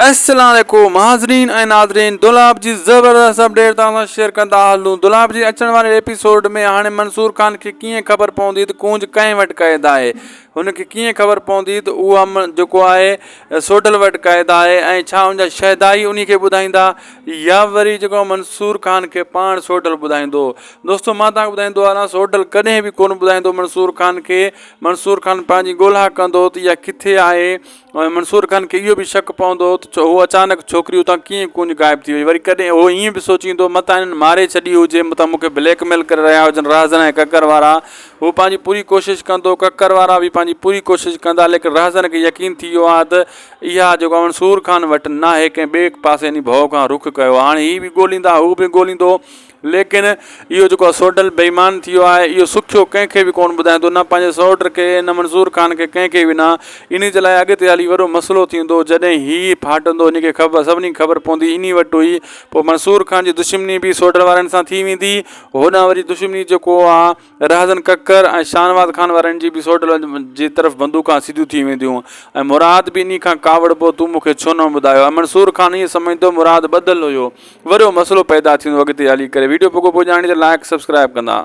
السلام عليڪم حاضرين ۽ ناظرين دولاب جي زبردست اپڊيٽ توهان سان شيئر ڪندا هلون دولاب جي اچڻ واري ايپيسوڊ ۾ هاڻي منصور خان کي ڪيئن خبر پوندي ته ڪونج ڪنهن وٽ قيد آهي هن کي ڪيئن خبر پوندي ته اها جيڪو آهي سوڍل وٽ قيد آهي ۽ ڇا ان جا شهدائي انهي کي ٻڌائيندا يا وري جيڪو منصور خان کي پاڻ سوڍل ٻڌائيندو دوستو مان توهان کي ٻڌائيندو هلان سوڍل ڪڏهن به ڪونه ٻڌائيندو منصور خان کي منصور خان پنهنجي ڳولها ڪندو ته اها ڪٿي آهي ۽ منصور خان کي اهو به شڪ پوندو هو ته هوء اچانڪ ڇوڪري اتان ڪيئن ڪونج غائب ٿي وئي. وري ڪڏهن هو ائين به سوچيندو متان هنن ماري ڇڏي هجي، متان مون کي بليڪ ميل ڪري رهيا هجن رهزن ۽ ڪڪر وارا. هو پنهنجي پوري ڪوشش ڪندو، ڪڪر وارا به پنهنجي پوري ڪوشش ڪندا، ليڪن رهزن کي يقين ٿي ويو آهي ته اها جيڪو منصور خان وٽ ناهي، ڪنهن ٻئي پاسي انهي ڀؤ کان رخ ڪيو. هاڻي هي به ڳوليندا، هو به ڳوليندو. ليڪن اهو جيڪو سوڍل بي ايمان ٿي ويو آهي، اهو سکيو ڪنهن کي به ڪونه ٻڌائيندو، نه پنهنجي سئوٽ کي، نه منظور خان کي، ڪنهن کي به نه. انهي جي لاء اڳتي هلي وڏو مسئلو ٿيندو، جڏهن هي ڦاٽندو، انهي کي خبر، سڀني کي خبر پوندي، انهي وٽ هئي، پوء منصور خان جي دشمني به سوڍل وارن سان ٿي ويندي، هوڏانهن وري دشمني جيڪو آ رهزن ڪڪر ۽ شاهنواز خان وارن جي به سوڍل جي طرف بندوقان سڌيون ٿي وينديون ۽ مراد به انهي کان ڪاوڙبو، تون مون کي ڇو نه ٻڌايو ۽ منصور خان ائين سمجهندو مراد ٻڌل هيو. وڏو مسئلو پيدا ٿيندو اڳتي هلي ڪري ويڊيو پڳو پڄاڻي تي لائڪ سبسڪرائب ڪندا.